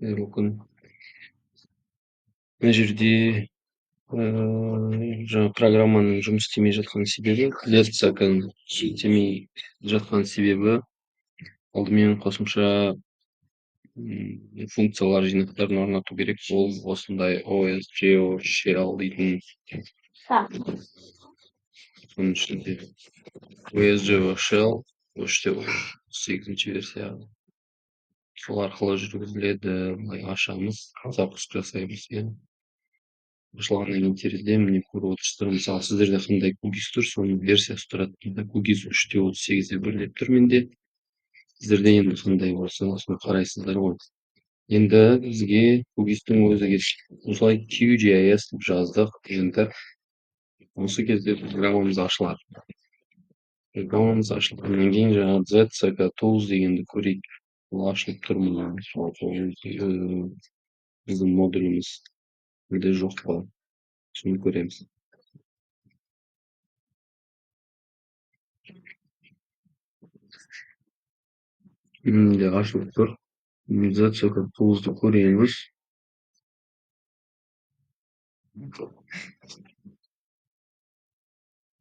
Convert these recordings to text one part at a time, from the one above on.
Қайырлы күн. Мына жерде жаңа программаның жұмыс істемей жатқан себебі, ZCK-ның істемей жатқан себебі, алдымен қосымша функциялар жинақтарын орнату керек. Ол осындай OSGeo Shell дейтін, соның ішінде OSGeo Shell 3.8 версия, сол арқылы жүргізіледі. Былай ашамыз, запуск жасаймыз, иә. Ашылғаннан кейін терезе, міне, көріп отырсыздар. Мысалы, сіздерде қандай QGIS тұр, соның версиясы тұрады. QGIS 3.38.1 деп тұр менде. Сіздерде енді қандай болса, осыны қарайсыздар ғой. Енді бізге QGIS-тің өзі керек. Осылай QGIS деп жаздық, Enter. Осы кезде программамыз ашылады. Программамыз ашылғаннан кейін жаңағы ZCK Tools дегенді көрейік. Бұл ашылып тұр ма? Біздің модуліміз әлде жоқ па? Соны көреміз. Міне, ашылып тұр. ZCK Tools'ды көреміз.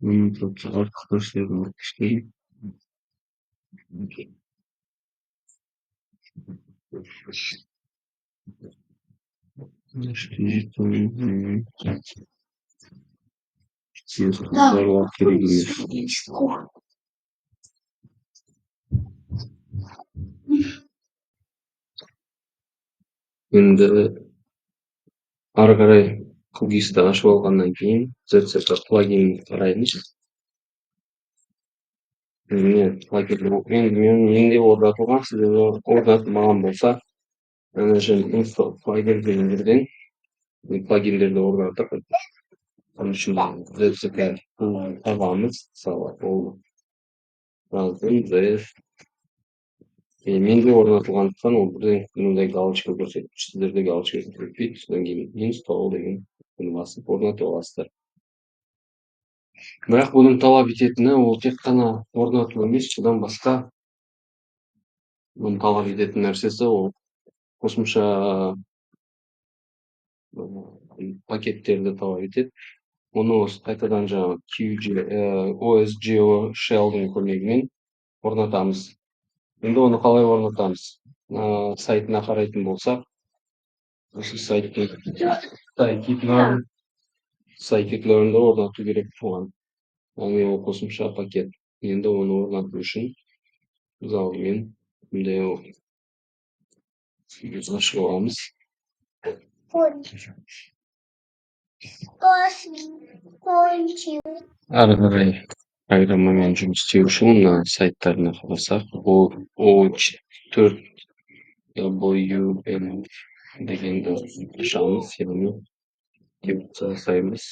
Артық нәрселерді алып тастайын. Керек емес. Енді ары қарай QGIS-ті ашып алғаннан кейін ZCK плагин қараймыз. Міне, плагин менде орнатылған, сіздерде орнатылмаған болса, ана жерден install плагин деген жерден плагиндерді орнатып, соның ішінде ZCK табамыз. Мысалы, ол жаздым Z. Менде орнатылғандықтан ол бірден мындай галочка көрсетіп тұр, сіздерде галочка көрсетпейді. Содан кейін install деген басып орнатып аласыздар. Бірақ бұның талап ететіні ол тек қана орнату емес, бұдан басқа бұның талап ететін нәрсесі ол қосымша пакеттерді талап етеді. Оны осы қайтадан жаңағы OSGeo Shell-дің көмегімен орнатамыз. Енді оны қалай орнатамыз? Сайтына қарайтын болсақ, осы сайттың scikit-learn'ды орнату керек оған. Яғни ол қосымша пакет. Енді оны орнату үшін біз алдымен мындай ашып аламыз. Ары қарай программамен жұмыс істеу үшін мына сайттарына қарасақ, O4WM дегенді ашамыз, яғни деп жасаймыз.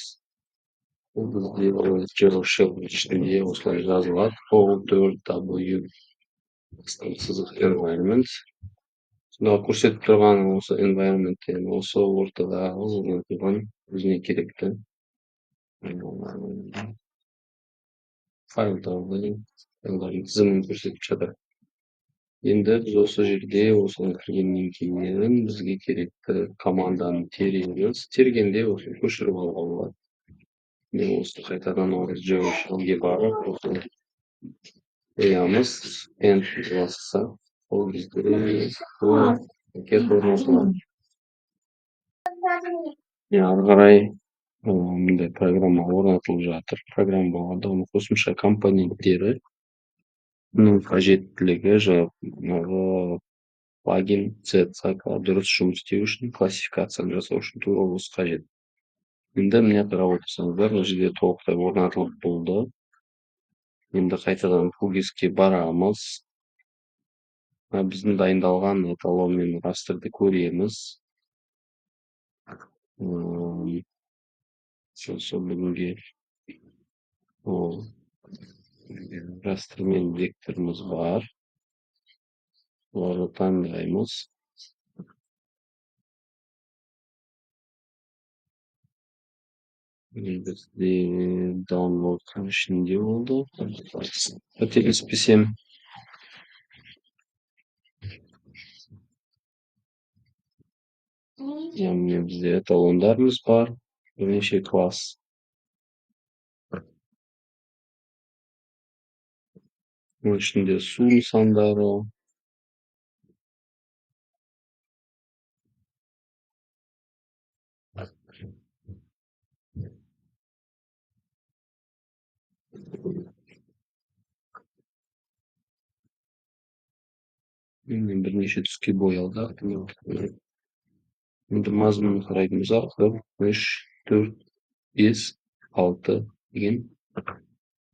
Бұл бізде OSGeo Shell ішінде осылай жазылады. O4W сызық environment. Сонда көрсетіп тұрған осы environment, яғни осы ортадағы орнатылған өзіне керекті файлдардың тізімін көрсетіп жатыр. Енді біз осы жерде осыған кіргеннен кейін бізге керекті команданы тереміз. Тергенде осыны көшіріп алуға болады. Міне, осы қайтадан OSGeo Shell-ге барып, осыны қоямыз. Enter бассақ, ол бізде бұл пакет орнатылады. Ары қарай мындай программа орнатылып жатыр. Программа болғанда оның қосымша компоненттері, бұның қажеттілігі жаңағы плагин ZCK дұрыс жұмыс істеу үшін, классификацияны жасау үшін тура осы қажет. Енді міне, қарап отырсаңыздар, мына жерде толықтай орнатылып болды. Енді қайтадан QGIS-ке барамыз. Біздің дайындалған эталон мен растрды көреміз. Сол бүгінге ол растр мен векторымыз бар. Оларды таңдаймыз. Бізде download ішінде болды, қателеспесем. Иә, міне, бізде эталондарымыз бар, бірнеше класс. Оның ішінде су нысандары, міне, бірнеше түске боялды. Енді мазмұнын қарайтын болсақ, бір, үш, төрт, бес, алты деген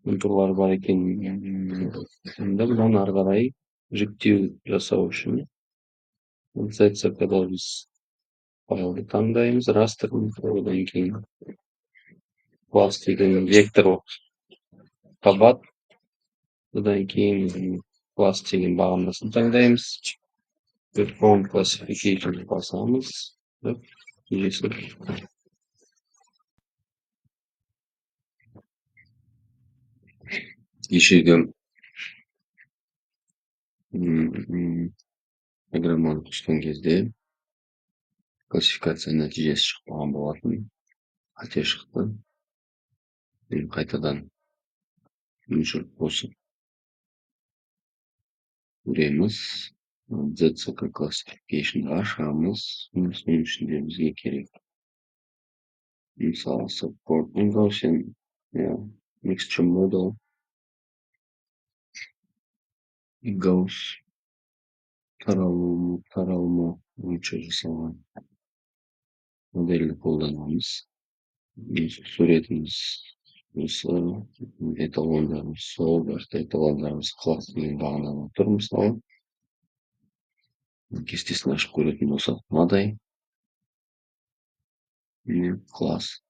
контурлар бар екен. Енді бұдан ары қарай жіктеу жасау үшін ZCK-да біз файлды таңдаймыз, растр, одан кейін класс деген векторлық қабат, одан кейін класс деген бағанасын таңдаймыз. Perform classification басамыз. Нәтижесі кешегі программаны қосқан кезде классификация нәтижесі шықпаған болатын, қате шықты. Енді қайтадан өшіріп қосып көреміз. ZCK classification ашамыз. Соның ішінде бізге керек, мысалы, support Gaussian, иә, mixture model, Gauss таралымы бойынша жасалған модельді қолданамыз. Суретіміз осы, эталондарымыз сол, бірақ эталондарымыз класс деген бағанада тұр. Мысалы, кестесін ашып көретін болсақ, мынадай, міне, класс.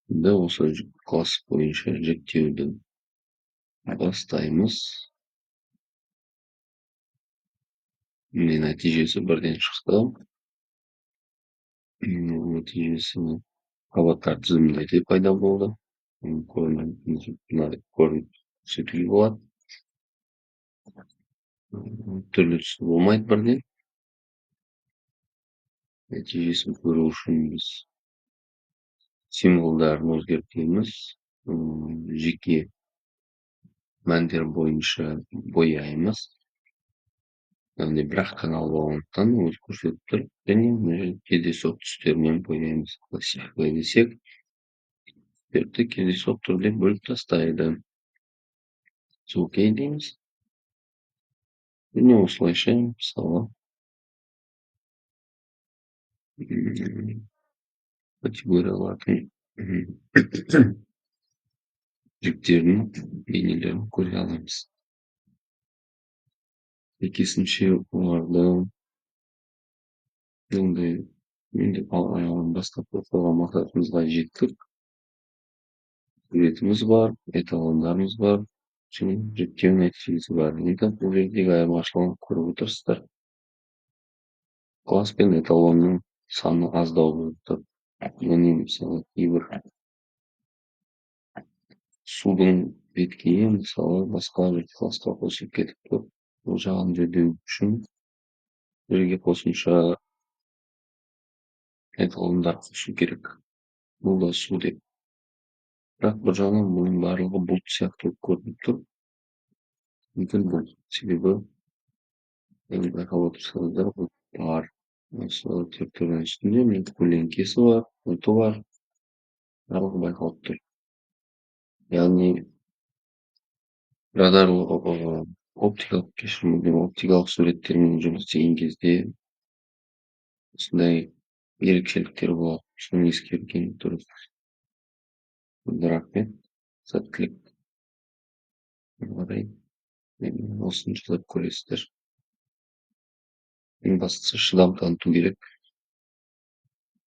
Енді осы класс бойынша жіктеуді бастаймыз. Міне, нәтижесі бірден шықты. Нәтижесі қабаттар тізімінде де пайда болды. Көрсетуге болады. Түрлі түсті болмайды бірден. Нәтижесін көру үшін біз символдарын өзгертеміз. Жеке мәндер бойынша бояймыз. Яғни бір-ақ канал болғандықтан өзі көрсетіп тұр. Және мына жерде кездейсоқ түстермен бояймыз. Классификация десек, түстерді кездейсоқ түрде бөліп тастайды. Окей дейміз. Және осылайша, мысалы, категориялардың жіктерінің бейнелерін көре аламыз. Сәйкесінше оларды енді бастапқы қойған мақсатымызға жеттік. Суретіміз бар, эталондарымыз бар, және жіктеу нәтижесі бар. Енді бұл жердегі айырмашылығын көріп отырсыздар. Класс пен эталонның саны аздау болып тұр. Яғни, мысалы, кейбір судың беткейі, мысалы, басқа бір классқа қосылып кетіп тұр. Бұл жағын жөндеу үшін жерге қосымша эталондар қосу керек. Бұл да су деп. Бірақ бір жағынан бұның барлығы бұлт сияқты болып көрініп тұр. Мүмкін бұл себебі, енді байқап отырсаңыздар, бұлт бар. Осы территорияның үстінде міне көлеңкесі бар, бұлты бар. Барлығы байқалып тұр. Яғни радарлы оптикалық, кешірім, оптикалық суреттермен жұмыс істеген кезде осындай ерекшеліктер болады. Соны ескерген дұрыс. Рахмет, сәттілік. Ары қарай осыны жасап көресіздер. Ең бастысы, шыдам таныту керек.